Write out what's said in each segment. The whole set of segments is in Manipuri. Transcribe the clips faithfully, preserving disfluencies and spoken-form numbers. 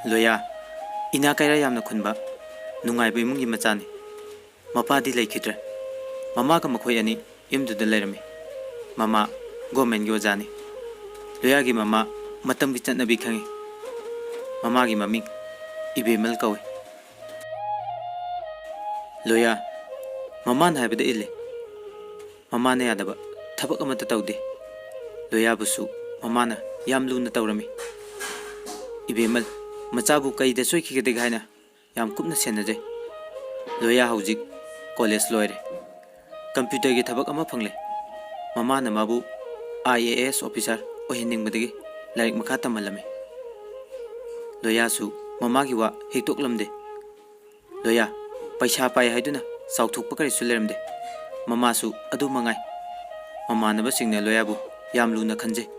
ꯂꯣꯌꯥ, ꯏꯅꯥ ꯀꯩꯔꯥ ꯌꯥꯝꯅ ꯈꯨꯟꯕ, ꯅꯨꯡꯉꯥꯏꯕ ꯏꯃꯨꯡꯒꯤ ꯃꯆꯥꯅꯤ꯫ ꯃꯄꯥꯗꯤ ꯂꯩꯈꯤꯗ꯭ꯔꯦ꯫ ꯃꯃꯥꯒ ꯃꯈꯣꯏ ꯑꯅꯤ ꯌꯨꯝꯗꯨꯗ ꯂꯩꯔꯝꯃꯤ꯫ ꯃꯃꯥ ꯒꯣꯔꯃꯦꯟꯒꯤ ꯑꯣꯖꯥꯅꯤ꯫ ꯂꯣꯌꯥꯒꯤ ꯃꯃꯥ ꯃꯇꯝꯒꯤ ꯆꯠꯅꯕꯤ ꯈꯪꯉꯤ꯫ ꯃꯃꯥꯒꯤ ꯃꯃꯤꯡ ꯏꯕꯦꯃꯜ ꯀꯧꯏ꯫ ꯂꯣꯌꯥ, ꯃꯃꯥꯅ ꯍꯥꯏꯕꯗ ꯏꯜꯂꯤ꯫ ꯃꯃꯥꯅ ꯌꯥꯗꯕ ꯊꯕꯛ ꯑꯃꯠꯇ ꯇꯧꯗꯦ꯫ ꯂꯣꯌꯥꯕꯨꯁꯨ ꯃꯃꯥꯅ ꯌꯥꯝ ꯂꯨꯅ ꯇꯧꯔꯝꯃꯤ꯫ ꯏꯕꯦꯃꯜ, ꯃꯆꯥꯕꯨ ꯀꯩꯗ ꯁꯣꯏꯈꯤꯒꯗꯒꯦ ꯍꯥꯏꯅ ꯌꯥꯝ ꯀꯨꯞꯅ ꯁꯦꯟꯅꯖꯩ꯫ ꯂꯣꯌꯥ ꯍꯧꯖꯤꯛ ꯀꯣꯂꯦꯖ ꯂꯣꯏꯔꯦ꯫ ꯀꯝꯄ꯭ꯌꯨꯇꯔꯒꯤ ꯊꯕꯛ ꯑꯃ ꯐꯪꯂꯦ꯫ ꯃꯃꯥꯅ ꯃꯥꯕꯨ ꯑꯥꯏ ꯑꯦ ꯑꯦꯁ ꯑꯣꯐꯤꯁꯥꯔ ꯑꯣꯏꯍꯟꯅꯤꯡꯕꯗꯒꯤ ꯂꯥꯏꯔꯤꯛ ꯃꯈꯥ ꯇꯝꯍꯜꯂꯝꯃꯤ꯫ ꯂꯣꯌꯥꯁꯨ ꯃꯃꯥꯒꯤ ꯋꯥ ꯍꯤꯛꯇꯣꯛꯂꯝꯗꯦ꯫ ꯂꯣꯌꯥ, ꯄꯩꯁꯥ ꯄꯥꯏ ꯍꯥꯏꯗꯨꯅ ꯆꯥꯎꯊꯣꯛꯄ ꯀꯔꯤꯁꯨ ꯂꯩꯔꯝꯗꯦ꯫ ꯃꯃꯥꯁꯨ ꯑꯗꯨ ꯃꯉꯥꯏ꯫ ꯃꯃꯥꯟꯅꯕꯁꯤꯡꯅ ꯂꯣꯌꯥꯕꯨ ꯌꯥꯝ ꯂꯨꯅ ꯈꯟꯖꯩ꯫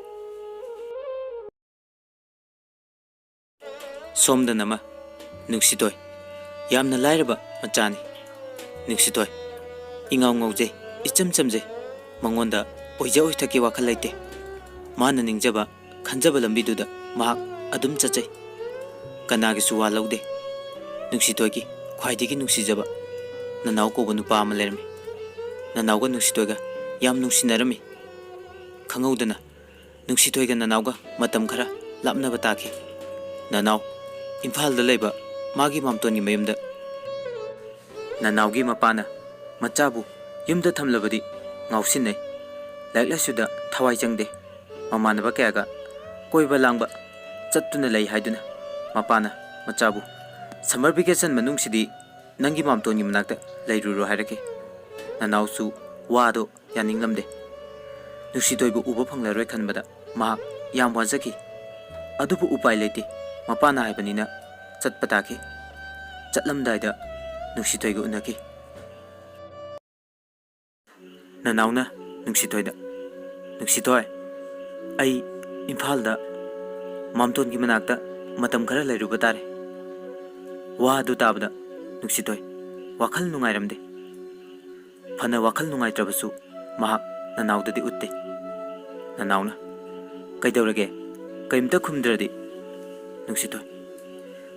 ꯁꯣꯝꯗꯅ ꯑꯃ, ꯅꯨꯡꯁꯤꯊꯣꯏ꯫ ꯌꯥꯝꯅ ꯂꯥꯏꯔꯕ ꯃꯆꯥꯅꯤ꯫ ꯅꯨꯡꯁꯤꯊꯣꯏ ꯏꯉꯥꯎ ꯉꯥꯎꯖꯩ, ꯏꯆꯝ ꯆꯝꯖꯩ꯫ ꯃꯉꯣꯟꯗ ꯑꯣꯏꯖ ꯑꯣꯏꯊꯛꯀꯤ ꯋꯥꯈꯜ ꯂꯩꯇꯦ꯫ ꯃꯥꯅ ꯅꯤꯡꯖꯕ, ꯈꯟꯖꯕ ꯂꯝꯕꯤꯗꯨꯗ ꯃꯍꯥꯛ ꯑꯗꯨꯝ ꯆꯠꯆꯩ꯫ ꯀꯅꯥꯒꯤꯁꯨ ꯋꯥ ꯂꯧꯗꯦ꯫ ꯅꯨꯡꯁꯤꯊꯣꯏꯒꯤ ꯈ꯭ꯋꯥꯏꯗꯒꯤ ꯅꯨꯡꯁꯤꯖꯕ ꯅꯅꯥꯎ ꯀꯧꯕ ꯅꯨꯄꯥ ꯑꯃ ꯂꯩꯔꯝꯃꯤ꯫ ꯅꯅꯥꯎꯒ ꯅꯨꯡꯁꯤꯊꯣꯏꯒ ꯌꯥꯝ ꯅꯨꯡꯁꯤꯅꯔꯝꯃꯤ꯫ ꯈꯪꯍꯧꯗꯅ ꯅꯨꯡꯁꯤꯊꯣꯏꯒ ꯅꯅꯥꯎꯒ ꯃꯇꯝ ꯈꯔ ꯂꯥꯞꯅꯕ ꯇꯥꯈꯤ꯫ ꯅꯅꯥꯎ ꯏꯝꯐꯥꯜꯗ ꯂꯩꯕ ꯃꯥꯒꯤ ꯃꯥꯝꯇꯣꯟꯒꯤ ꯃꯌꯨꯝꯗ꯫ ꯅꯅꯥꯎꯒꯤ ꯃꯄꯥꯅ ꯃꯆꯥꯕꯨ ꯌꯨꯝꯗ ꯊꯝꯂꯕꯗꯤ ꯉꯥꯎꯁꯤꯟꯅꯩ, ꯂꯥꯏꯔꯤꯛ ꯂꯥꯏꯁꯨꯗ ꯊꯋꯥꯏ ꯆꯪꯗꯦ, ꯃꯃꯥꯟꯅꯕ ꯀꯌꯥꯒ ꯀꯣꯏꯕ ꯂꯥꯡꯕ ꯆꯠꯇꯨꯅ ꯂꯩ ꯍꯥꯏꯗꯨꯅ ꯃꯄꯥꯅ ꯃꯆꯥꯕꯨ "ꯁꯝꯃꯔ ꯚꯦꯀꯦꯁꯟ ꯃꯅꯨꯡꯁꯤꯗꯤ ꯅꯪꯒꯤ ꯃꯥꯝꯇꯣꯟꯒꯤ ꯃꯅꯥꯛꯇ ꯂꯩꯔꯨꯔꯣ" ꯍꯥꯏꯔꯛꯈꯤ꯫ ꯅꯅꯥꯎꯁꯨ ꯋꯥꯗꯣ ꯌꯥꯅꯤꯡꯂꯝꯗꯦ꯫ ꯅꯨꯡꯁꯤꯊꯣꯏꯕꯨ ꯎꯕ ꯐꯪꯂꯔꯣꯏ ꯈꯟꯕꯗ ꯃꯍꯥꯛ ꯌꯥꯝ ꯋꯥꯖꯈꯤ꯫ ꯑꯗꯨꯕꯨ ꯎꯄꯥꯏ ꯂꯩꯇꯦ, ꯃꯄꯥꯅ ꯍꯥꯏꯕꯅꯤꯅ ꯆꯠꯄ ꯇꯥꯈꯤ꯫ ꯆꯠꯂꯝꯗꯥꯏꯗ ꯅꯨꯡꯁꯤꯊꯣꯏꯒ ꯎꯅꯈꯤ꯫ ꯅꯅꯥꯎꯅ ꯅꯨꯡꯁꯤꯊꯣꯏꯗ, "ꯅꯨꯡꯁꯤꯊꯣꯏ, ꯑꯩ ꯏꯝꯐꯥꯜꯗ ꯃꯥꯝꯇꯣꯟꯒꯤ ꯃꯅꯥꯛꯇ ꯃꯇꯝ ꯈꯔ ꯂꯩꯔꯨꯕ ꯇꯥꯔꯦ"꯫ ꯋꯥ ꯑꯗꯨ ꯇꯥꯕꯗ ꯅꯨꯡꯁꯤꯊꯣꯏ ꯋꯥꯈꯜ ꯅꯨꯡꯉꯥꯏꯔꯝꯗꯦ꯫ ꯐꯅ ꯋꯥꯈꯜ ꯅꯨꯡꯉꯥꯏꯇ꯭ꯔꯕꯁꯨ ꯃꯍꯥꯛ ꯅꯅꯥꯎꯗꯗꯤ ꯎꯠꯇꯦ꯫ ꯅꯅꯥꯎꯅ, "ꯀꯩꯗꯧꯔꯒꯦ? ꯀꯔꯤꯝꯇ ꯈꯨꯝꯗ꯭ꯔꯗꯤ?" ꯅꯨꯡꯁꯤꯊꯣꯏ,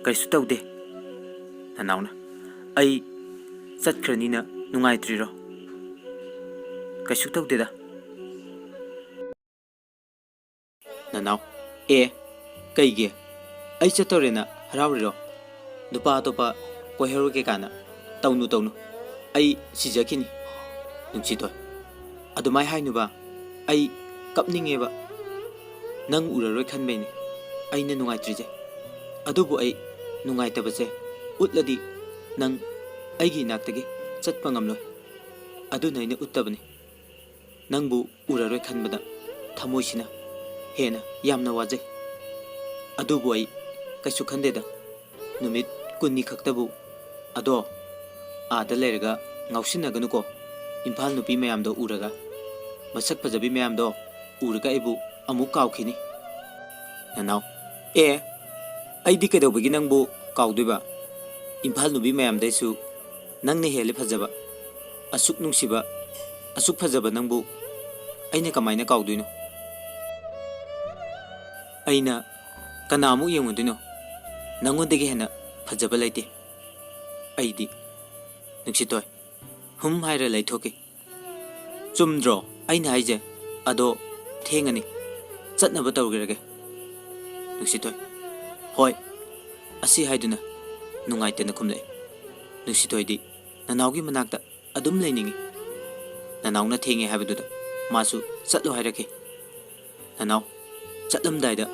"ꯀꯩꯁꯨ ꯇꯧꯗꯦ, ꯅꯅꯥꯎꯅ꯫ ꯑꯩ ꯆꯠꯈ꯭ꯔꯅꯤꯅ ꯅꯨꯡꯉꯥꯏꯇ꯭ꯔꯤꯔꯣ?" "ꯀꯩꯁꯨ ꯇꯧꯗꯦꯗ꯫" "ꯅꯅꯥꯎ, ꯑꯦ, ꯀꯩꯒꯤ? ꯑꯩ ꯆꯠꯇꯧꯔꯦꯅ ꯍꯔꯥꯎꯔꯤꯔꯣ? ꯅꯨꯄꯥ ꯑꯇꯣꯞꯄ ꯀꯣꯏꯍꯧꯔꯒꯦ ꯀꯥꯏꯅ꯫ ꯇꯧꯅꯨ, ꯇꯧꯅꯨ꯫ ꯑꯩ ꯁꯤꯖꯈꯤꯅꯤ, ꯅꯨꯡꯁꯤꯊꯣꯏ꯫ ꯑꯗꯨꯃꯥꯏ ꯍꯥꯏꯅꯨꯕ꯫ ꯑꯩ ꯀꯞꯅꯤꯡꯉꯦꯕ꯫ ꯅꯪ ꯎꯔꯔꯣꯏ ꯈꯟꯕꯩꯅꯦ ꯑꯩꯅ ꯅꯨꯡꯉꯥꯏꯇ꯭ꯔꯤꯁꯦ꯫ ꯑꯗꯨꯕꯨ ꯑꯩ ꯅꯨꯡꯉꯥꯏꯇꯕꯁꯦ ꯎꯠꯂꯗꯤ ꯅꯪ ꯑꯩꯒꯤ ꯏꯅꯥꯛꯇꯒꯤ ꯆꯠꯄ ꯉꯝꯂꯣꯏ꯫ ꯑꯗꯨꯅ ꯑꯩꯅ ꯎꯠꯇꯕꯅꯤ꯫ ꯅꯪꯕꯨ ꯎꯔꯔꯣꯏ ꯈꯟꯕꯗ ꯊꯃꯣꯏꯁꯤꯅ ꯍꯦꯟꯅ ꯌꯥꯝꯅ ꯋꯥꯖꯩ꯫ ꯑꯗꯨꯕꯨ ꯑꯩ ꯀꯩꯁꯨ ꯈꯟꯗꯦꯗ꯫ ꯅꯨꯃꯤꯠ ꯀꯨꯟꯅꯤ ꯈꯛꯇꯕꯨ꯫ ꯑꯗꯣ ꯑꯥꯗ ꯂꯩꯔꯒ ꯉꯥꯎꯁꯤꯟꯅꯒꯅꯨꯀꯣ꯫ ꯏꯝꯐꯥꯜ ꯅꯨꯄꯤ ꯃꯌꯥꯝꯗꯣ ꯎꯔꯒ, ꯃꯁꯛ ꯐꯖꯕꯤ ꯃꯌꯥꯝꯗꯣ ꯎꯔꯒ ꯑꯩꯕꯨ ꯑꯃꯨꯛ ꯀꯥꯎꯈꯤꯅꯤ, ꯅꯅꯥꯎ꯫ ꯑꯦ, ꯑꯩꯗꯤ ꯀꯩꯗꯧꯕꯒꯤ ꯅꯪꯕꯨ ꯀꯥꯎꯗꯣꯏꯕ? ꯏꯝꯐꯥꯜ ꯅꯨꯄꯤ ꯃꯌꯥꯝꯗꯩꯁꯨ ꯅꯪꯅ ꯍꯦꯜꯂꯦ ꯐꯖꯕ꯫ ꯑꯁꯨꯛ ꯅꯨꯡꯁꯤꯕ, ꯑꯁꯨꯛ ꯐꯖꯕ ꯅꯪꯕꯨ ꯑꯩꯅ ꯀꯃꯥꯏꯅ ꯀꯥꯎꯗꯣꯏꯅꯣ? ꯑꯩꯅ ꯀꯅꯥꯃꯨꯛ ꯌꯦꯡꯉꯨꯗꯣꯏꯅꯣ? ꯅꯪꯉꯣꯟꯗꯒꯤ ꯍꯦꯟꯅ ꯐꯖꯕ ꯂꯩꯇꯦ꯫ ꯑꯩꯗꯤ, ꯅꯨꯡꯁꯤꯊꯣꯏ, ꯍꯨꯝ ꯍꯥꯏꯔ ꯂꯩꯊꯣꯛꯈꯤ꯫ ꯆꯨꯝꯗ꯭ꯔꯣ ꯑꯩꯅ ꯍꯥꯏꯁꯦ? ꯑꯗꯣ ꯊꯦꯡꯉꯅꯤ, ꯆꯠꯅꯕ ꯇꯧꯔꯒꯦ꯫ ꯅꯨꯡꯁꯤꯊꯣꯏ, ꯍꯣꯏ꯫ ꯑꯁꯤ ꯍꯥꯏꯗꯨꯅ ꯅꯨꯡꯉꯥꯏꯇꯅ ꯈꯨꯝꯂꯛꯏ꯫ ꯅꯨꯡꯁꯤꯊꯣꯏꯗꯤ ꯅꯅꯥꯎꯒꯤ ꯃꯅꯥꯛꯇ ꯑꯗꯨꯝ ꯂꯩꯅꯤꯡꯉꯤ꯫ ꯅꯅꯥꯎꯅ ꯊꯦꯡꯉꯦ ꯍꯥꯏꯕꯗꯨꯗ ꯃꯥꯁꯨ ꯆꯠꯂꯣ ꯍꯥꯏꯔꯛꯈꯤ꯫ ꯅꯅꯥꯎ, ꯆꯠꯂꯝꯗꯥꯏꯗ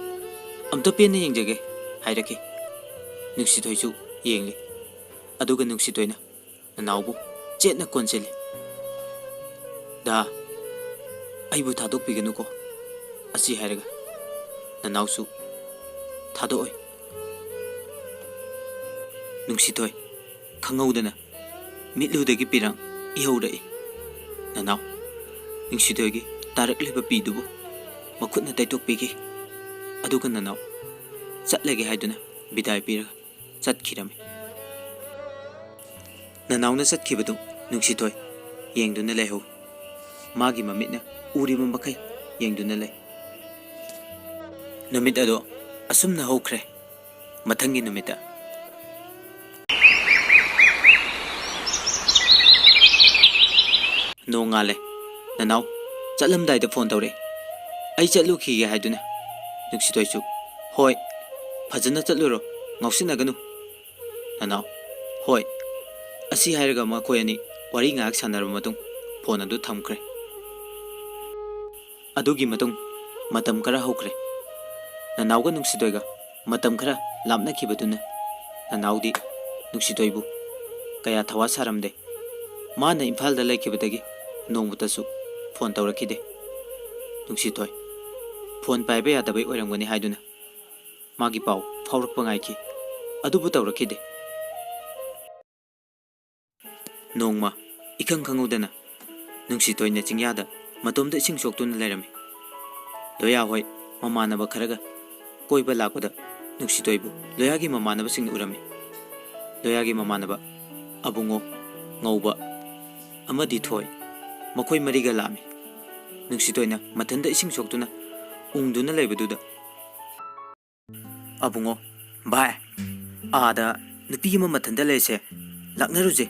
ꯑꯝꯇ ꯄꯦꯟꯅ ꯌꯦꯡꯖꯒꯦ ꯍꯥꯏꯔꯛꯈꯤ꯫ ꯅꯨꯡꯁꯤꯊꯣꯏꯁꯨ ꯌꯦꯡꯂꯤ꯫ ꯑꯗꯨꯒ ꯅꯨꯡꯁꯤꯊꯣꯏꯅ ꯅꯅꯥꯎꯕꯨ ꯆꯦꯠꯅ ꯀꯣꯟꯁꯤꯜꯂꯤ꯫ "ꯗꯥ, ꯑꯩꯕꯨ ꯊꯥꯗꯣꯛꯄꯤꯒꯅꯨꯀꯣ," ꯑꯁꯤ ꯍꯥꯏꯔꯒ ꯅꯅꯥꯎꯁꯨ ꯊꯥꯗꯣꯛꯑꯣꯏ꯫ ꯅꯨꯡꯁꯤꯊꯣꯏ ꯈꯪꯍꯧꯗꯅ ꯃꯤꯠꯂꯨꯗꯒꯤ ꯄꯤꯔꯥꯡ ꯏꯍꯧꯔꯛꯏ꯫ ꯅꯅꯥꯎ, ꯅꯨꯡꯁꯤꯊꯣꯏꯒꯤ ꯇꯥꯔꯛꯂꯤꯕ ꯄꯤꯗꯨꯕꯨ ꯃꯈꯨꯠꯅ ꯇꯩꯊꯣꯛꯄꯤꯈꯤ꯫ ꯑꯗꯨꯒ ꯅꯅꯥꯎ ꯆꯠꯂꯒꯦ ꯍꯥꯏꯗꯨꯅ ꯕꯤꯗꯥꯏ ꯄꯤꯔꯒ ꯆꯠꯈꯤꯔꯝꯃꯤ꯫ ꯅꯅꯥꯎꯅ ꯆꯠꯈꯤꯕꯗꯨ ꯅꯨꯡꯁꯤꯊꯣꯏ ꯌꯦꯡꯗꯨꯅ ꯂꯩꯍꯧꯏ꯫ ꯃꯥꯒꯤ ꯃꯃꯤꯠꯅ ꯎꯔꯤꯕ ꯃꯈꯩ ꯌꯦꯡꯗꯨꯅ ꯂꯩ꯫ ꯅꯨꯃꯤꯠ ꯑꯗꯣ ꯑꯁꯨꯝꯅ ꯍꯧꯈ꯭ꯔꯦ꯫ ꯃꯊꯪꯒꯤ ꯅꯨꯃꯤꯠꯇ꯫ ꯅꯣꯡꯉꯥꯜꯂꯦ꯫ ꯅꯅꯥꯎ ꯆꯠꯂꯝꯗꯥꯏꯗ ꯐꯣꯟ ꯇꯧꯔꯛꯑꯦ꯫ ꯑꯩ ꯆꯠꯂꯨꯈꯤꯒꯦ ꯍꯥꯏꯗꯨꯅ꯫ ꯅꯨꯡꯁꯤꯊꯣꯏꯁꯨ, "ꯍꯣꯏ, ꯐꯖꯅ ꯆꯠꯂꯨꯔꯣ, ꯉꯥꯎꯁꯤꯟꯅꯒꯅꯨ"꯫ ꯅꯅꯥꯎ, "ꯍꯣꯏ"꯫ ꯑꯁꯤ ꯍꯥꯏꯔꯒ ꯃꯈꯣꯏ ꯑꯅꯤ ꯋꯥꯔꯤ ꯉꯥꯏꯍꯥꯛ ꯁꯥꯟꯅꯔꯕ ꯃꯇꯨꯡ ꯐꯣꯟ ꯑꯗꯨ ꯊꯝꯈ꯭ꯔꯦ꯫ ꯑꯗꯨꯒꯤ ꯃꯇꯨꯡ ꯃꯇꯝ ꯈꯔ ꯍꯧꯈ꯭ꯔꯦ꯫ ꯅꯅꯥꯎꯒ ꯅꯨꯡꯁꯤꯊꯣꯏꯒ ꯃꯇꯝ ꯈꯔ ꯂꯥꯞꯅꯈꯤꯕꯗꯨꯅ ꯅꯅꯥꯎꯗꯤ ꯅꯨꯡꯁꯤꯊꯣꯏꯕꯨ ꯀꯌꯥ ꯊꯋꯥ ꯁꯥꯔꯝꯗꯦ꯫ ꯃꯥꯅ ꯏꯝꯐꯥꯜꯗ ꯂꯩꯈꯤꯕꯗꯒꯤ ꯅꯣꯡꯃꯇꯁꯨ ꯐꯣꯟ ꯇꯧꯔꯛꯈꯤꯗꯦ꯫ ꯅꯨꯡꯁꯤꯊꯣꯏ ꯐꯣꯟ ꯄꯥꯏꯕ ꯌꯥꯗꯕꯩ ꯑꯣꯏꯔꯝꯒꯅꯤ ꯍꯥꯏꯗꯨꯅ ꯃꯥꯒꯤ ꯄꯥꯎ ꯐꯥꯎꯔꯛꯄ ꯉꯥꯏꯈꯤ, ꯑꯗꯨꯕꯨ ꯇꯧꯔꯛꯈꯤꯗꯦ꯫ ꯅꯣꯡꯃ ꯏꯈꯪ ꯈꯪꯍꯧꯗꯅ ꯅꯨꯡꯁꯤꯊꯣꯏꯅ ꯆꯤꯡꯌꯥꯗ ꯃꯇꯣꯝꯇ ꯏꯁꯤꯡ ꯁꯣꯛꯇꯨꯅ ꯂꯩꯔꯝꯃꯤ꯫ ꯂꯣꯌꯥ ꯍꯣꯏ ꯃꯃꯥꯟꯅꯕ ꯈꯔꯒ ꯀꯣꯏꯕ ꯂꯥꯛꯄꯗ ꯅꯨꯡꯁꯤꯊꯣꯏꯕꯨ ꯂꯣꯌꯥꯒꯤ ꯃꯃꯥꯟꯅꯕꯁꯤꯡꯅ ꯎꯔꯝꯃꯤ꯫ ꯂꯣꯌꯥꯒꯤ ꯃꯃꯥꯟꯅꯕ ꯑꯕꯨꯡꯉꯣ, ꯉꯧꯕ ꯑꯃꯗꯤ ꯊꯣꯏ, ꯃꯈꯣꯏ ꯃꯔꯤꯒ ꯂꯥꯛꯑꯝꯃꯤ꯫ ꯅꯨꯡꯁꯤꯊꯣꯏꯅ ꯃꯊꯟꯇ ꯏꯁꯤꯡ ꯁꯣꯛꯇꯨꯅ ꯎꯪꯗꯨꯅ ꯂꯩꯕꯗꯨꯗ, "ꯑꯕꯨꯡꯉꯣ, ꯚꯥꯏ, ꯑꯥꯗ ꯅꯨꯄꯤ ꯑꯃ ꯃꯊꯟꯇ ꯂꯩꯔꯤꯁꯦ, ꯂꯥꯛꯅꯔꯨꯁꯦ"꯫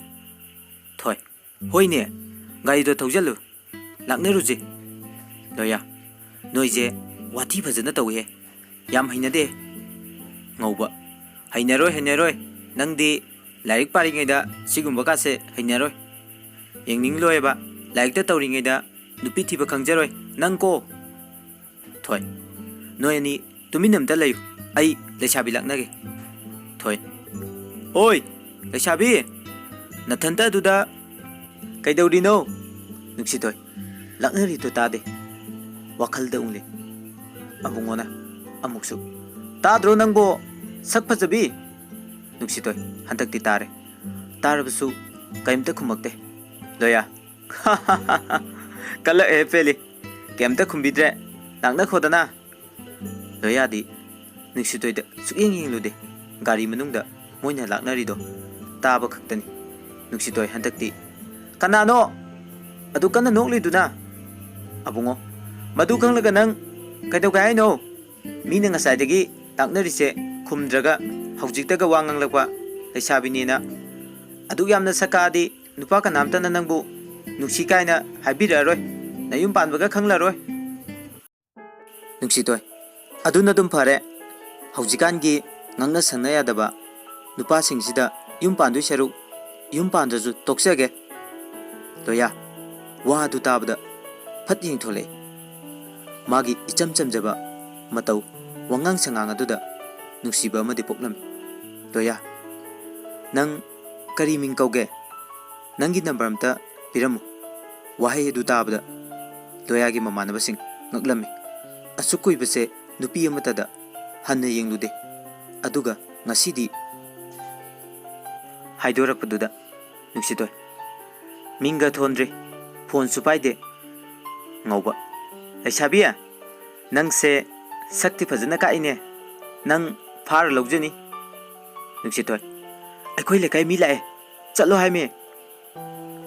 ꯊꯣꯏ, "ꯍꯣꯏꯅꯦ, ꯒꯥꯔꯤꯗꯣ ꯊꯧꯖꯜꯂꯨ, ꯂꯥꯛꯅꯔꯨꯁꯦ"꯫ ꯂꯣꯌꯥ, "ꯅꯣꯏꯁꯦ ꯋꯥꯊꯤ ꯐꯖꯅ ꯇꯧꯏꯍꯦ, ꯌꯥꯝ ꯍꯩꯅꯗꯦ"꯫ ꯉꯧꯕ, "ꯍꯩꯅꯔꯣꯏ, ꯍꯩꯅꯔꯣꯏ, ꯅꯪꯗꯤ ꯂꯥꯏꯔꯤꯛ ꯄꯥꯔꯤꯉꯩꯗ ꯁꯤꯒꯨꯝꯕ ꯀꯥꯁꯦ ꯍꯩꯅꯔꯣꯏ꯫ ꯌꯦꯡꯅꯤꯡꯂꯣꯏꯕ, ꯂꯥꯏꯔꯤꯛꯇ ꯇꯧꯔꯤꯉꯩꯗ ꯅꯨꯄꯤ ꯊꯤꯕ ꯈꯪꯖꯔꯣꯏ ꯅꯪ ꯀꯣ"꯫ ꯊꯣꯏ, "ꯅꯣꯏ ꯑꯅꯤ ꯇꯨꯃꯤꯟ ꯑꯝꯇ ꯂꯩꯌꯨ, ꯑꯩ ꯂꯩꯁꯥꯕꯤ ꯂꯛꯅꯒꯦ"꯫ ꯊꯣꯏ, "ꯑꯣꯏ, ꯂꯩꯁꯥꯕꯤ, ꯅꯊꯟꯇ ꯑꯗꯨꯗ ꯀꯩꯗꯧꯔꯤꯅꯣ?" ꯅꯨꯡꯁꯤꯊꯣꯏ, "ꯂꯛꯅꯔꯤꯗꯣ ꯇꯥꯗꯦ"꯫ ꯋꯥꯈꯜꯗ ꯎꯡꯂꯤ꯫ ꯑꯕꯨꯡꯉꯣꯅ ꯑꯃꯨꯛꯁꯨ, "ꯇꯥꯗ꯭ꯔꯣ ꯅꯪꯕꯣ? ꯁꯛ ꯐꯖꯕꯤ"꯫ ꯅꯨꯡꯁꯤꯊꯣꯏ, ꯍꯟꯗꯛꯇꯤ ꯇꯥꯔꯦ꯫ ꯇꯥꯔꯕꯁꯨ ꯀꯔꯤꯝꯇ ꯈꯨꯝꯃꯛꯇꯦ꯫ ꯂꯣꯌꯥ, "ꯀꯜꯂꯛꯑꯦ ꯄꯦꯂꯤ, ꯀꯩꯝꯇ ꯈꯨꯝꯕꯤꯗ꯭ꯔꯦ, ꯂꯥꯛꯅꯈꯣꯗꯅ"꯫ ꯂꯣꯌꯥꯗꯤ ꯅꯨꯡꯁꯤꯊꯣꯏꯗ ꯁꯨꯛꯌꯦꯡ ꯌꯦꯡꯂꯨꯗꯦ꯫ ꯒꯥꯔꯤ ꯃꯅꯨꯡꯗ ꯃꯣꯏꯅ ꯂꯥꯛꯅꯔꯤꯗꯣ ꯇꯥꯕ ꯈꯛꯇꯅꯤ꯫ ꯅꯨꯡꯁꯤꯊꯣꯏ ꯍꯟꯗꯛꯇꯤ, "ꯀꯅꯥꯅꯣ ꯑꯗꯨ ꯀꯟꯅ ꯅꯣꯛꯂꯤꯗꯨꯅ?" ꯑꯕꯨꯡꯉꯣ, "ꯃꯗꯨ ꯈꯪꯂꯒ ꯅꯪ ꯀꯩꯗꯧꯒꯦ ꯍꯥꯏꯅꯣ? ꯃꯤꯅ ꯉꯁꯥꯏꯗꯒꯤ ꯂꯥꯛꯅꯔꯤꯁꯦ ꯈꯨꯝꯗ꯭ꯔꯒ ꯍꯧꯖꯤꯛꯇꯒ ꯋꯥ ꯉꯥꯡꯂꯛꯄ ꯂꯩꯁꯥꯕꯤꯅꯦꯅ꯫ ꯑꯗꯨꯛ ꯌꯥꯝꯅ ꯁꯛ ꯀꯥꯛꯑꯗꯤ ꯅꯨꯄꯥ ꯀꯅꯥꯝꯇꯅ ꯅꯪꯕꯨ ꯅꯨꯡꯁꯤ ꯀꯥꯏꯅ ꯍꯥꯏꯕꯤꯔꯛꯑꯔꯣꯏ, ꯅꯌꯨꯝ ꯄꯥꯟꯕꯒ ꯈꯪꯂꯔꯣꯏ꯫ ꯅꯨꯡꯁꯤꯊꯣꯏ, ꯑꯗꯨꯅ ꯑꯗꯨꯝ ꯐꯔꯦ꯫ ꯍꯧꯖꯤꯛꯀꯥꯟꯒꯤ ꯉꯥꯡꯅ ꯁꯪꯅ ꯌꯥꯗꯕ ꯅꯨꯄꯥꯁꯤꯡꯁꯤꯗ ꯌꯨꯝ ꯄꯥꯟꯗꯣꯏ ꯁꯔꯨꯛ ꯌꯨꯝ ꯄꯥꯟꯗ꯭ꯔꯁꯨ ꯇꯣꯛꯆꯒꯦ꯫ ꯂꯣꯌꯥ, ꯋꯥ ꯑꯗꯨ ꯇꯥꯕꯗ ꯐꯠ ꯌꯦꯡꯊꯣꯛꯂꯛꯏ꯫ ꯃꯥꯒꯤ ꯏꯆꯝ ꯆꯝꯖꯕ ꯃꯇꯧ, ꯋꯥꯉꯥꯡ ꯁꯉꯥꯡ ꯑꯗꯨꯗ ꯅꯨꯡꯁꯤꯕ ꯑꯃꯗꯤ ꯄꯣꯛꯂꯝꯃꯤ꯫ ꯂꯣꯌꯥ, ꯅꯪ ꯀꯔꯤ ꯃꯤꯡ ꯀꯧꯒꯦ? ꯅꯪꯒꯤ ꯅꯝꯕꯔ ꯑꯝꯇ ꯄꯤꯔꯝꯃꯨ꯫ ꯋꯥꯍꯩ ꯑꯗꯨ ꯇꯥꯕꯗ ꯂꯣꯌꯥꯒꯤ ꯃꯃꯥꯟꯅꯕꯁꯤꯡ ꯉꯛꯂꯝꯃꯤ꯫ ꯑꯁꯨꯛ ꯀꯨꯏꯕꯁꯦ ꯅꯨꯄꯤ ꯑꯃꯠꯇꯗ ꯍꯟꯅ ꯌꯦꯡꯂꯨꯗꯦ꯫ ꯑꯗꯨꯒ ꯉꯁꯤꯗꯤ ꯍꯥꯏꯗꯣꯔꯛꯄꯗꯨꯗ ꯅꯨꯡꯁꯤꯊꯣꯏ, ꯃꯤꯡꯒ ꯊꯣꯟꯗ꯭ꯔꯤ, ꯐꯣꯟꯁꯨ ꯄꯥꯏꯗꯦ꯫ ꯉꯧꯕ, ꯂꯩꯁꯥꯕꯤ, ꯅꯪꯁꯦ ꯁꯛꯇꯤ ꯐꯖꯅ ꯀꯥꯛꯏꯅꯦ꯫ ꯅꯪ ꯐꯥꯔ ꯂꯧꯖꯅꯤ꯫ ꯅꯨꯡꯁꯤꯊꯣꯏ, ꯑꯩꯈꯣꯏ ꯂꯩꯀꯥꯏ ꯃꯤ ꯂꯥꯛꯑꯦ, ꯆꯠꯂꯣ ꯍꯥꯏꯃꯤ꯫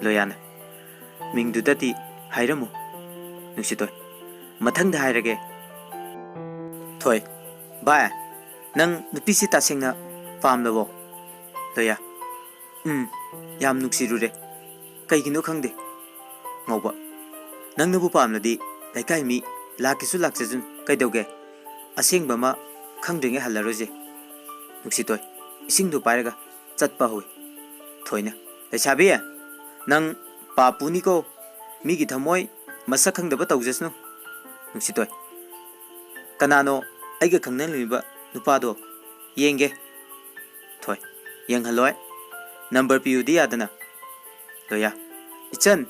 ꯂꯣꯌꯥꯅ, ꯃꯤꯡꯗꯨꯗꯗꯤ ꯍꯥꯏꯔꯝꯃꯨ꯫ ꯅꯨꯡꯁꯤꯊꯣꯏ, ꯃꯊꯪꯗ ꯍꯥꯏꯔꯒꯦ꯫ ꯊꯣꯏ, ꯚꯥꯏ, ꯅꯪ ꯅꯨꯄꯤꯁꯤ ꯇꯁꯦꯡꯅ ꯄꯥꯝꯂꯕꯣ? ꯂꯣꯌꯥ, ꯎꯝ, ꯌꯥꯝ ꯅꯨꯡꯁꯤꯔꯨꯔꯦ꯫ ꯀꯩꯒꯤꯅꯣ ꯈꯪꯗꯦ꯫ ꯉꯧꯕ, ꯅꯪꯅꯕꯨ ꯄꯥꯝꯂꯗꯤ ꯂꯩꯀꯥꯏ ꯃꯤ ꯂꯥꯛꯀꯦꯁꯨ ꯂꯥꯛꯆꯁꯅꯨ, ꯀꯩꯗꯧꯒꯦ? ꯑꯁꯦꯡꯕ ꯑꯃ ꯈꯪꯗ꯭ꯔꯤꯉꯩ ꯍꯜꯂꯔꯣꯏꯁꯦ꯫ ꯅꯨꯡꯁꯤꯊꯣꯏ, ꯏꯁꯤꯡꯗꯨ ꯄꯥꯏꯔꯒ ꯆꯠꯄ ꯍꯧꯏ꯫ ꯊꯣꯏꯅ, ꯂꯩꯁꯥꯕꯤ, ꯅꯪ ꯄꯥꯞ ꯄꯨꯅꯤꯀꯣ, ꯃꯤꯒꯤ ꯊꯃꯣꯏ ꯃꯁꯛ ꯈꯪꯗꯕ ꯇꯧꯖꯁꯅꯨ꯫ ꯅꯨꯡꯁꯤꯊꯣꯏ, ꯀꯅꯥꯅꯣ ꯑꯩꯒ ꯈꯪꯅꯔꯤꯕ ꯅꯨꯄꯥꯗꯣ? ꯌꯦꯡꯒꯦ꯫ ꯊꯣꯏ, ꯌꯦꯡꯍꯜꯂꯣꯏ꯫ ꯅꯝꯕꯔ ꯄꯤꯌꯨꯗꯤ ꯌꯥꯗꯅ꯫ ꯂꯣꯌꯥ, ꯏꯆꯟ,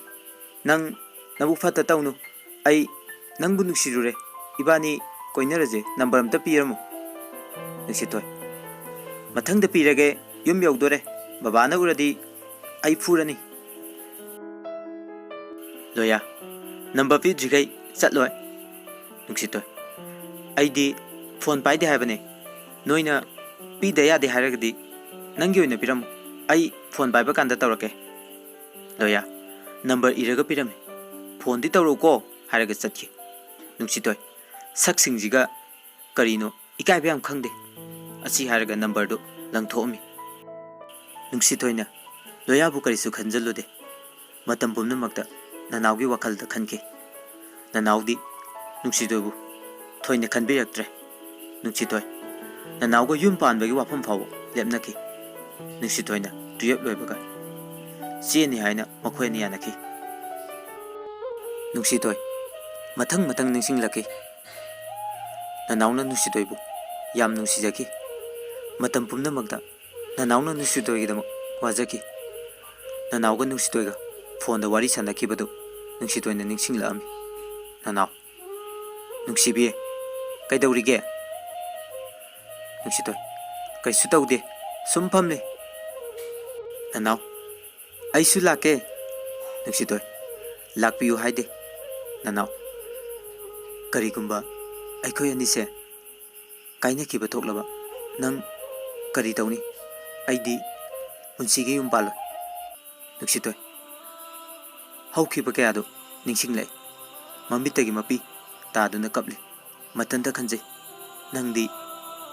ꯅꯪ ꯅꯕꯨꯛ ꯐꯠꯇ ꯇꯧꯅꯨ꯫ ꯑꯩ ꯅꯪꯕꯨ ꯅꯨꯡꯁꯤꯔꯨꯔꯦ꯫ ꯏꯕꯥꯅꯤ ꯀꯣꯏꯅꯔꯁꯦ꯫ ꯅꯝꯕꯔ ꯑꯝꯇ ꯄꯤꯔꯝꯃꯨ꯫ ꯅꯨꯡꯁꯤꯊꯣꯏ, ꯃꯊꯪꯗ ꯄꯤꯔꯒꯦ꯫ ꯌꯨꯝ ꯌꯧꯗꯣꯔꯦ꯫ ꯕꯕꯥꯅ ꯎꯔꯗꯤ ꯑꯩ ꯐꯨꯔꯅꯤ꯫ ꯂꯣꯌꯥ, ꯅꯝꯕꯔ ꯄꯤꯗ꯭ꯔꯤꯈꯩ ꯆꯠꯂꯣꯏ꯫ ꯅꯨꯡꯁꯤꯊꯣꯏ, ꯑꯩꯗꯤ ꯐꯣꯟ ꯄꯥꯏꯗꯦ ꯍꯥꯏꯕꯅꯦ꯫ ꯅꯣꯏꯅ ꯄꯤꯗ ꯌꯥꯗꯦ ꯍꯥꯏꯔꯒꯗꯤ ꯅꯪꯒꯤ ꯑꯣꯏꯅ ꯄꯤꯔꯝꯃꯨ꯫ ꯑꯩ ꯐꯣꯟ ꯄꯥꯏꯕ ꯀꯥꯟꯗ ꯇꯧꯔꯛꯀꯦ꯫ ꯂꯣꯌꯥ, ꯅꯝꯕꯔ ꯏꯔꯒ ꯄꯤꯔꯝꯃꯤ꯫ ꯐꯣꯟꯗꯤ ꯇꯧꯔꯛꯎꯀꯣ ꯍꯥꯏꯔꯒ ꯆꯠꯈꯤ꯫ ꯅꯨꯡꯁꯤꯊꯣꯏ, ꯁꯛꯁꯤꯡꯁꯤꯒ ꯀꯔꯤꯅꯣ ꯏꯀꯥꯏꯕ ꯌꯥꯝ ꯈꯪꯗꯦ꯫ ꯑꯁꯤ ꯍꯥꯏꯔꯒ ꯅꯝꯕꯔꯗꯨ ꯂꯪꯊꯣꯛꯑꯝꯃꯤ꯫ ꯅꯨꯡꯁꯤꯊꯣꯏꯅ ꯂꯣꯌꯥꯕꯨ ꯀꯔꯤꯁꯨ ꯈꯟꯖꯜꯂꯨꯗꯦ꯫ ꯃꯇꯝ ꯄꯨꯝꯅꯃꯛꯇ ꯅꯅꯥꯎꯒꯤ ꯋꯥꯈꯜꯗ ꯈꯟꯈꯤ꯫ ꯅꯅꯥꯎꯗꯤ ꯅꯨꯡꯁꯤꯊꯣꯏꯕꯨ ꯊꯣꯏꯅ ꯈꯟꯕꯤꯔꯛꯇ꯭ꯔꯦ꯫ ꯅꯨꯡꯁꯤꯊꯣꯏ ꯅꯅꯥꯎꯒ ꯌꯨꯝ ꯄꯥꯟꯕꯒꯤ ꯋꯥꯐꯝ ꯐꯥꯎꯕ ꯂꯦꯞꯅꯈꯤ꯫ ꯅꯨꯡꯁꯤꯊꯣꯏꯅ ꯇꯨꯌꯦꯞ ꯂꯣꯏꯕꯒ ꯆꯦꯅꯤ ꯍꯥꯏꯅ ꯃꯈꯣꯏ ꯑꯅꯤ ꯌꯥꯅꯈꯤ꯫ ꯅꯨꯡꯁꯤꯊꯣꯏ ꯃꯊꯪ ꯃꯊꯪ ꯅꯤꯡꯁꯤꯡꯂꯛꯈꯤ꯫ ꯅꯅꯥꯎꯅ ꯅꯨꯡꯁꯤꯊꯣꯏꯕꯨ ꯌꯥꯝ ꯅꯨꯡꯁꯤꯖꯈꯤ꯫ ꯃꯇꯝ ꯄꯨꯝꯅꯃꯛꯇ ꯅꯅꯥꯎꯅ ꯅꯨꯡꯁꯤꯊꯣꯏꯒꯤꯗꯃꯛ ꯋꯥꯖꯈꯤ꯫ ꯅꯅꯥꯎꯒ ꯅꯨꯡꯁꯤꯊꯣꯏꯒ ꯐꯣꯟꯗ ꯋꯥꯔꯤ ꯁꯥꯟꯅꯈꯤꯕꯗꯨ ꯅꯨꯡꯁꯤꯊꯣꯏꯅ ꯅꯤꯡꯁꯤꯡꯂꯛꯑꯝꯃꯤ꯫ "ꯅꯅꯥꯎ, ꯅꯨꯡꯁꯤꯕꯤ, ꯀꯩꯗꯧꯔꯤꯒꯦ?" ꯅꯨꯡꯁꯤꯊꯣꯏ, "ꯀꯩꯁꯨ ꯇꯧꯗꯦ, ꯁꯨꯝ ꯐꯝꯂꯤ꯫" "ꯅꯅꯥꯎ, ꯑꯩꯁꯨ ꯂꯥꯛꯀꯦ꯫" ꯅꯨꯡꯁꯤꯊꯣꯏ, "ꯂꯥꯛꯄꯤꯌꯨ ꯍꯥꯏꯗꯦ꯫ ꯅꯅꯥꯎ, ꯀꯔꯤꯒꯨꯝꯕ ꯑꯩꯈꯣꯏ ꯑꯅꯤꯁꯦ ꯀꯥꯏꯅꯈꯤꯕ ꯊꯣꯛꯂꯕ ꯅꯪ ꯀꯔꯤ ꯇꯧꯅꯤ? ꯑꯩꯗꯤ ꯄꯨꯟꯁꯤꯒꯤ ꯌꯨꯝ ꯄꯥꯜꯂꯣꯏ꯫" ꯅꯨꯡꯁꯤꯊꯣꯏ ꯍꯧꯈꯤꯕ ꯀꯌꯥꯗꯨ ꯅꯤꯡꯁꯤꯡꯂꯛꯏ꯫ ꯃꯃꯤꯠꯇꯒꯤ ꯃꯄꯤ ꯇꯥꯗꯨꯅ ꯀꯞꯂꯤ꯫ ꯃꯊꯟꯇ ꯈꯟꯖꯩ, "ꯅꯪꯗꯤ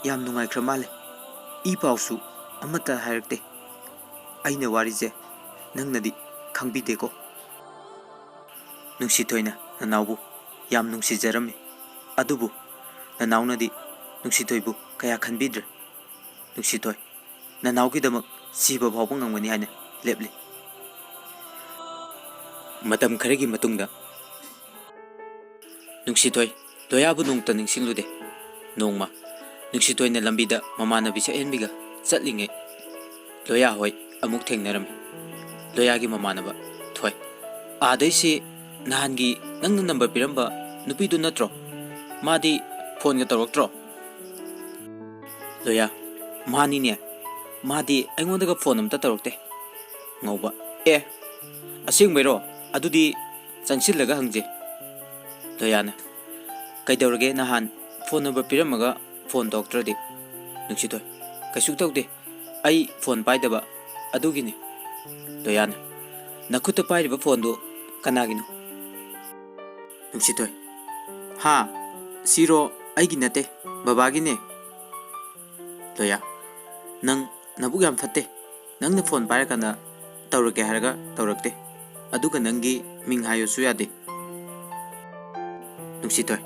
ꯌꯥꯝ ꯅꯨꯡꯉꯥꯏꯈ꯭ꯔ ꯃꯥꯜꯂꯦ꯫ ꯏ ꯄꯥꯎꯁꯨ ꯑꯃꯠꯇ ꯍꯥꯏꯔꯛꯇꯦ꯫ ꯑꯩꯅ ꯋꯥꯔꯤꯁꯦ ꯅꯪꯅꯗꯤ ꯈꯪꯕꯤꯗꯦꯀꯣ꯫" ꯅꯨꯡꯁꯤꯊꯣꯏꯅ ꯅꯅꯥꯎꯕꯨ ꯌꯥꯝ ꯅꯨꯡꯁꯤꯖꯔꯝꯃꯤ꯫ ꯑꯗꯨꯕꯨ ꯅꯅꯥꯎꯅꯗꯤ ꯅꯨꯡꯁꯤꯊꯣꯏꯕꯨ ꯀꯌꯥ ꯈꯟꯕꯤꯗ꯭ꯔꯦ꯫ ꯅꯨꯡꯁꯤꯊꯣꯏ ꯅꯅꯥꯎꯒꯤꯗꯃꯛ ꯁꯤꯕ ꯐꯥꯎꯕ ꯉꯝꯒꯅꯤ ꯍꯥꯏꯅ ꯂꯦꯞꯂꯤ꯫ ꯃꯇꯝ ꯈꯔꯒꯤ ꯃꯇꯨꯡꯗ ꯅꯨꯡꯁꯤꯊꯣꯏ ꯂꯣꯌꯥꯕꯨ ꯅꯣꯡꯃꯇ ꯅꯤꯡꯁꯤꯡꯂꯨꯗꯦ꯫ ꯅꯣꯡꯃ ꯅꯨꯡꯁꯤꯊꯣꯏꯅ ꯂꯝꯕꯤꯗ ꯃꯃꯥꯟꯅꯕꯤ ꯁꯛꯍꯦꯟꯕꯤꯒ ꯆꯠꯂꯤꯉꯩ ꯂꯣꯌꯥ ꯍꯣꯏ ꯑꯃꯨꯛ ꯊꯦꯡꯅꯔꯝꯃꯤ꯫ ꯂꯣꯌꯥꯒꯤ ꯃꯃꯥꯟꯅꯕ ꯊꯣꯏ, "ꯑꯥꯗꯩꯁꯤ ꯅꯍꯥꯟꯒꯤ ꯅꯪꯅ ꯅꯝꯕꯔ ꯄꯤꯔꯝꯕ ꯅꯨꯄꯤꯗꯨ ꯅꯠꯇ꯭ꯔꯣ? ꯃꯥꯗꯤ ꯐꯣꯟꯒ ꯇꯧꯔꯛꯇ꯭ꯔꯣ?" ꯂꯣꯌꯥ, "ꯃꯥꯅꯤꯅꯦ, ꯃꯥꯗꯤ ꯑꯩꯉꯣꯟꯗꯒ ꯐꯣꯟ ꯑꯝꯇ ꯇꯧꯔꯛꯇꯦ꯫" ꯉꯧꯕ, "ꯑꯦ, ꯑꯁꯦꯡꯕꯩꯔꯣ? ꯑꯗꯨꯗꯤ ꯆꯪꯁꯤꯜꯂꯒ ꯍꯪꯖꯦ꯫" ꯂꯣꯌꯥꯅ, "ꯀꯩꯗꯧꯔꯒꯦ, ꯅꯍꯥꯟ ꯐꯣꯟ ꯅꯝꯕꯔ ꯄꯤꯔꯝꯃꯒ ꯐꯣꯟ ꯇꯧꯔꯛꯇ꯭ꯔꯗꯤ?" ꯅꯨꯡꯁꯤꯊꯣꯏ, "ꯀꯩꯁꯨ ꯇꯧꯗꯦ, ꯑꯩ ꯐꯣꯟ ꯄꯥꯏꯗꯕ ꯑꯗꯨꯒꯤꯅꯤ꯫" ꯂꯣꯌꯥꯅ, "ꯅꯈꯨꯠꯇ ꯄꯥꯏꯔꯤꯕ ꯐꯣꯟꯗꯨ ꯀꯅꯥꯒꯤꯅꯣ?" ꯅꯨꯡꯁꯤꯊꯣꯏ, "ꯍꯥ? ꯁꯤꯔꯣ? ꯑꯩꯒꯤ ꯅꯠꯇꯦ, ꯕꯕꯥꯒꯤꯅꯦ꯫" ꯂꯣꯌꯥ, ꯅꯪ ꯅꯕꯨꯛ ꯌꯥꯝ ꯐꯠꯇꯦ꯫ ꯅꯪꯅ ꯐꯣꯟ ꯄꯥꯏꯔꯀꯥꯟꯗ ꯇꯧꯔꯛꯀꯦ ꯍꯥꯏꯔꯒ ꯇꯧꯔꯛꯇꯦ, ꯑꯗꯨꯒ ꯅꯪꯒꯤ ꯃꯤꯡ ꯍꯥꯏꯌꯨꯁꯨ ꯌꯥꯗꯦ꯫ ꯅꯨꯡꯁꯤꯊꯣꯏ,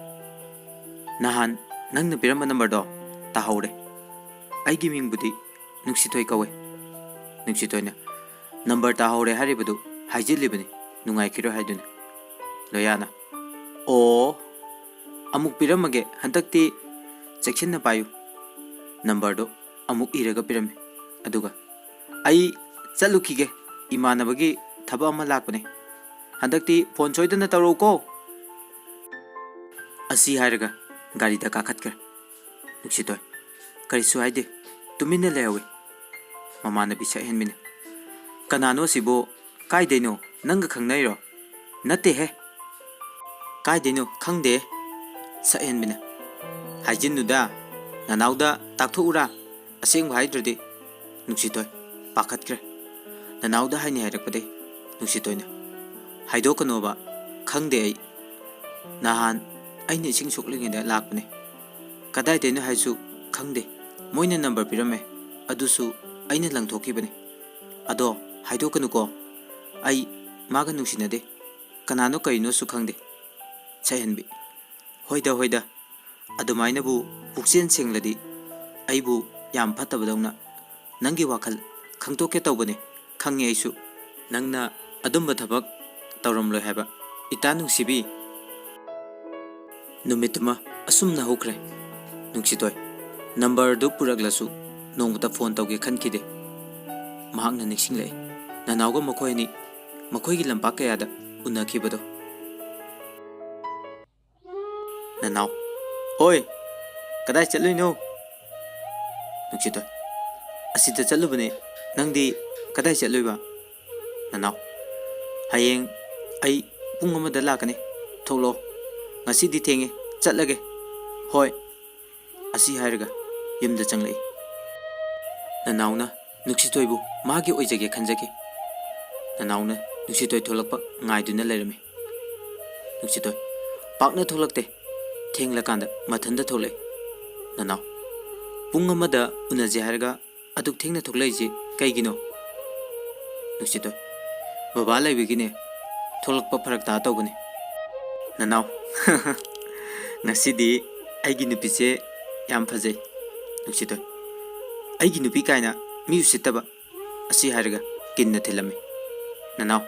ꯅꯍꯥꯟ ꯅꯪꯅ ꯄꯤꯔꯝꯕ ꯅꯝꯕꯔꯗꯣ ꯇꯥꯍꯧꯔꯦ꯫ ꯑꯩꯒꯤ ꯃꯤꯡꯕꯨꯗꯤ ꯅꯨꯡꯁꯤꯊꯣꯏ ꯀꯧꯋꯦ꯫ ꯅꯨꯡꯁꯤꯊꯣꯏꯅ, ꯅꯝꯕꯔ ꯇꯥꯍꯧꯔꯦ ꯍꯥꯏꯔꯤꯕꯗꯨ ꯍꯥꯏꯖꯤꯜꯂꯤꯕꯅꯤ, ꯅꯨꯡꯉꯥꯏꯈꯤꯔꯣꯏ ꯍꯥꯏꯗꯨꯅ꯫ ꯂꯣꯌꯥꯅ, ꯑꯣ, ꯑꯃꯨꯛ ꯄꯤꯔꯝꯃꯒꯦ, ꯍꯟꯗꯛꯇꯤ ꯆꯦꯛꯁꯤꯟꯅ ꯄꯥꯏꯌꯨ꯫ ꯅꯝꯕꯔꯗꯣ ꯑꯃꯨꯛ ꯏꯔꯒ ꯄꯤꯔꯝꯃꯤ꯫ ꯑꯗꯨꯒ, ꯑꯩ ꯆꯠꯂꯨꯈꯤꯒꯦ, ꯏꯃꯥꯟꯅꯕꯒꯤ ꯊꯕꯛ ꯑꯃ ꯂꯥꯛꯄꯅꯦ꯫ ꯍꯟꯗꯛꯇꯤ ꯐꯣꯟ ꯁꯣꯏꯗꯅ ꯇꯧꯔꯛꯎꯀꯣ꯫ ꯑꯁꯤ ꯍꯥꯏꯔꯒ ꯒꯥꯔꯤꯗ ꯀꯥꯈꯠꯈ꯭ꯔꯦ꯫ ꯅꯨꯡꯁꯤꯊꯣꯏ ꯀꯔꯤꯁꯨ ꯍꯥꯏꯗꯦ, ꯇꯨꯃꯤꯟꯅ ꯂꯩꯍꯧꯏ꯫ ꯃꯃꯥꯟꯅꯕꯤ ꯁꯛꯍꯦꯟꯕꯤꯅ, "ꯀꯅꯥꯅꯣ ꯑꯁꯤꯕꯨ? ꯀꯥꯏꯗꯩꯅꯣ? ꯅꯪꯒ ꯈꯪꯅꯩꯔꯣ?" "ꯅꯠꯇꯦꯍꯦ꯫ ꯀꯥꯏꯗꯩꯅꯣ? ꯈꯪꯗꯦ꯫" ꯁꯛꯍꯦꯟꯕꯤꯅ, "ꯍꯥꯏꯖꯤꯟꯅꯨꯗ, ꯅꯅꯥꯎꯗ ꯇꯥꯛꯊꯣꯛꯎꯔꯥ? ꯑꯁꯦꯡꯕ ꯍꯥꯏꯗ꯭ꯔꯗꯤ?" ꯅꯨꯡꯁꯤꯊꯣꯏ ꯄꯥꯈꯠꯈ꯭ꯔꯦ꯫ ꯅꯅꯥꯎꯗ ꯍꯥꯏꯅꯤ ꯍꯥꯏꯔꯛꯄꯗꯩ ꯅꯨꯡꯁꯤꯊꯣꯏꯅ, "ꯍꯥꯏꯗꯣꯛꯀꯅꯣꯕ, ꯈꯪꯗꯦ ꯑꯩ꯫ ꯅꯍꯥꯟ ꯑꯩꯅ ꯏꯁꯤꯡ ꯁꯣꯛꯂꯤꯉꯩꯗ ꯂꯥꯛꯄꯅꯦ꯫ ꯀꯗꯥꯏꯗꯩꯅꯣ ꯍꯥꯏꯁꯨ ꯈꯪꯗꯦ꯫ ꯃꯣꯏꯅ ꯅꯝꯕꯔ ꯄꯤꯔꯝꯃꯦ, ꯑꯗꯨꯁꯨ ꯑꯩꯅ ꯂꯪꯊꯣꯛꯈꯤꯕꯅꯦ꯫ ꯑꯗꯣ ꯍꯥꯏꯗꯣꯛꯀꯅꯨꯀꯣ꯫ ꯑꯩ ꯃꯥꯒ ꯅꯨꯡꯁꯤꯅꯗꯦ꯫ ꯀꯅꯥꯅꯣ ꯀꯔꯤꯅꯣꯁꯨ ꯈꯪꯗꯦ꯫" ꯁꯛꯍꯦꯟꯕꯤ, "ꯍꯣꯏꯗ, ꯍꯣꯏꯗ, ꯑꯗꯨꯃꯥꯏꯅꯕꯨ ꯄꯨꯛꯆꯦꯜ ꯁꯦꯡꯂꯗꯤ ꯑꯩꯕꯨ ꯌꯥꯝ ꯐꯠꯇꯕꯗꯧꯅ꯫ ꯅꯪꯒꯤ ꯋꯥꯈꯜ ꯈꯪꯗꯣꯛꯀꯦ ꯇꯧꯕꯅꯦ, ꯈꯪꯉꯦ ꯑꯩꯁꯨ꯫ ꯅꯪꯅ ꯑꯗꯨꯝꯕ ꯊꯕꯛ ꯇꯧꯔꯝꯂꯣꯏ ꯍꯥꯏꯕ, ꯏꯇꯥ ꯅꯨꯡꯁꯤꯕꯤ꯫" ꯅꯨꯃꯤꯠꯇꯨꯃ ꯑꯁꯨꯝꯅ ꯍꯧꯈ꯭ꯔꯦ꯫ ꯅꯨꯡꯁꯤꯊꯣꯏ ꯅꯝꯕꯔꯗꯨ ꯄꯨꯔꯛꯂꯁꯨ ꯅꯣꯡꯃꯇ ꯐꯣꯟ ꯇꯧꯒꯦ ꯈꯟꯈꯤꯗꯦ꯫ ꯃꯍꯥꯛꯅ ꯅꯤꯡꯁꯤꯡꯂꯛꯏ, ꯅꯅꯥꯎꯒ ꯃꯈꯣꯏ ꯑꯅꯤ ꯃꯈꯣꯏꯒꯤ ꯂꯝꯄꯥꯛ ꯀꯌꯥꯗ ꯎꯅꯈꯤꯕꯗꯣ꯫ ꯅꯅꯥꯎ, "ꯍꯣꯏ, ꯀꯗꯥꯏ ꯆꯠꯂꯨꯏꯅꯣ?" ꯅꯨꯡꯁꯤꯊꯣꯏ, "ꯑꯁꯤꯗ ꯆꯠꯂꯨꯕꯅꯦ꯫ ꯅꯪꯗꯤ ꯀꯗꯥꯏ ꯆꯠꯂꯨꯏꯕ?" ꯅꯅꯥꯎ, "ꯍꯌꯦꯡ ꯑꯩ ꯄꯨꯡ ꯑꯃꯗ ꯂꯥꯛꯀꯅꯤ, ꯊꯣꯛꯂꯛꯑꯣ꯫ ꯉꯁꯤꯗꯤ ꯊꯦꯡꯉꯦ, ꯆꯠꯂꯒꯦ꯫" "ꯍꯣꯏ꯫" ꯑꯁꯤ ꯍꯥꯏꯔꯒ ꯌꯨꯝꯗ ꯆꯪꯂꯛꯏ꯫ ꯅꯅꯥꯎꯅ ꯅꯨꯡꯁꯤꯊꯣꯏꯕꯨ ꯃꯥꯒꯤ ꯑꯣꯏꯖꯒꯦ ꯈꯟꯖꯈꯤ꯫ ꯅꯅꯥꯎꯅ ꯅꯨꯡꯁꯤꯊꯣꯏ ꯊꯣꯛꯂꯛꯄ ꯉꯥꯏꯗꯨꯅ ꯂꯩꯔꯝꯃꯤ꯫ ꯅꯨꯡꯁꯤꯊꯣꯏ ꯄꯥꯛꯅ ꯊꯣꯛꯂꯛꯇꯦ꯫ ꯊꯦꯡꯂꯀꯥꯟꯗ ꯃꯊꯟꯇ ꯊꯣꯛꯂꯛꯏ꯫ ꯅꯅꯥꯎ, ꯄꯨꯡ ꯑꯃꯗ ꯎꯅꯁꯦ ꯍꯥꯏꯔꯒ ꯑꯗꯨꯛ ꯊꯦꯡꯅ ꯊꯣꯛꯂꯛꯏꯁꯤ ꯀꯩꯒꯤꯅꯣ? ꯅꯨꯡꯁꯤꯇꯣꯏ, ꯕꯕꯥ ꯂꯩꯕꯒꯤꯅꯦ, ꯊꯣꯛꯂꯛꯄ ꯐꯔꯛ ꯇꯥ ꯇꯧꯕꯅꯦ꯫ ꯅꯅꯥꯎ, ꯉꯁꯤꯗꯤ ꯑꯩꯒꯤ ꯅꯨꯄꯤꯁꯦ ꯌꯥꯝ ꯐꯖꯩ꯫ ꯅꯨꯡꯁꯤꯇꯣꯏ, ꯑꯩꯒꯤ ꯅꯨꯄꯤ ꯀꯥꯏꯅ ꯃꯤ ꯎꯁꯤꯠꯇꯕ꯫ ꯑꯁꯤ ꯍꯥꯏꯔꯒ ꯀꯤꯟꯅ ꯊꯤꯜꯂꯝꯃꯤ꯫ ꯅꯅꯥꯎ,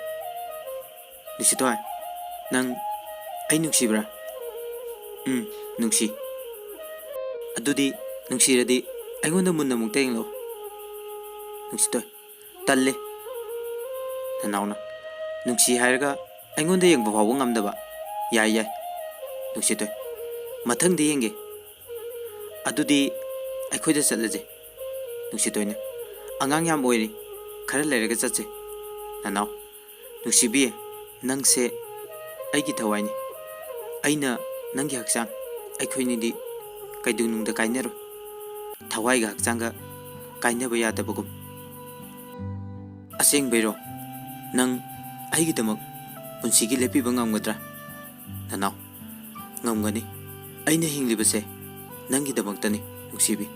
ꯅꯨꯡꯁꯤꯇꯣꯏ, ꯅꯪ ꯑꯩ ꯅꯨꯡꯁꯤꯕ꯭ꯔꯥ? ꯎꯝ, ꯅꯨꯡꯁꯤ꯫ ꯑꯗꯨꯗꯤ ꯅꯨꯡꯁꯤꯔꯗꯤ ꯑꯩꯉꯣꯟꯗ ꯃꯨꯟꯅ ꯑꯃꯨꯛꯇ ꯌꯦꯡꯂꯛꯑꯣ꯫ ꯅꯨꯡꯁꯤꯇꯣꯏ, ꯇꯜꯂꯦ꯫ ꯅꯅꯥꯎꯅ, ꯅꯨꯡꯁꯤ ꯍꯥꯏꯔꯒ ꯑꯩꯉꯣꯟꯗ ꯌꯦꯡꯕ ꯐꯥꯎꯕ ꯉꯝꯗꯕ? ꯌꯥꯏ, ꯌꯥꯏ꯫ ꯅꯨꯡꯁꯤꯇꯣꯏ, ꯃꯊꯪꯗꯤ ꯌꯦꯡꯒꯦ꯫ ꯑꯗꯨꯗꯤ ꯑꯩꯈꯣꯏꯗ ꯆꯠꯂꯁꯦ꯫ ꯅꯨꯡꯁꯤꯇꯣꯏꯅ, ꯑꯉꯥꯡ ꯌꯥꯝ ꯑꯣꯏꯔꯤ, ꯈꯔ ꯂꯩꯔꯒ ꯆꯠꯁꯦ꯫ ꯅꯅꯥꯎ, ꯅꯨꯡꯁꯤꯕꯤ, ꯅꯪꯁꯦ ꯑꯩꯒꯤ ꯊꯋꯥꯏꯅꯤ꯫ ꯑꯩꯅ ꯅꯪꯒꯤ ꯍꯛꯆꯥꯡ, ꯑꯩꯈꯣꯏꯅꯤꯗꯤ ꯀꯩꯗꯧꯅꯨꯡꯗ ꯀꯥꯏꯅꯔꯣꯏ꯫ ꯊꯋꯥꯏꯒ ꯍꯛꯆꯥꯡꯒ ꯀꯥꯏꯅꯕ ꯌꯥꯗꯕꯒꯨꯝ꯫ ꯑꯁꯦꯡꯕꯩꯔꯣ? ꯅꯪ ꯑꯩꯒꯤꯗꯃꯛ ꯄꯨꯟꯁꯤꯒꯤ ꯂꯦꯞꯄꯤꯕ ꯉꯝꯒꯗ꯭ꯔꯥ? ꯅꯅꯥꯎ, ꯉꯝꯒꯅꯤ꯫ ꯑꯩꯅ ꯍꯤꯡꯂꯤꯕꯁꯦ ꯅꯪꯒꯤꯗꯃꯛꯇꯅꯤ, ꯅꯨꯡꯁꯤꯕꯤ꯫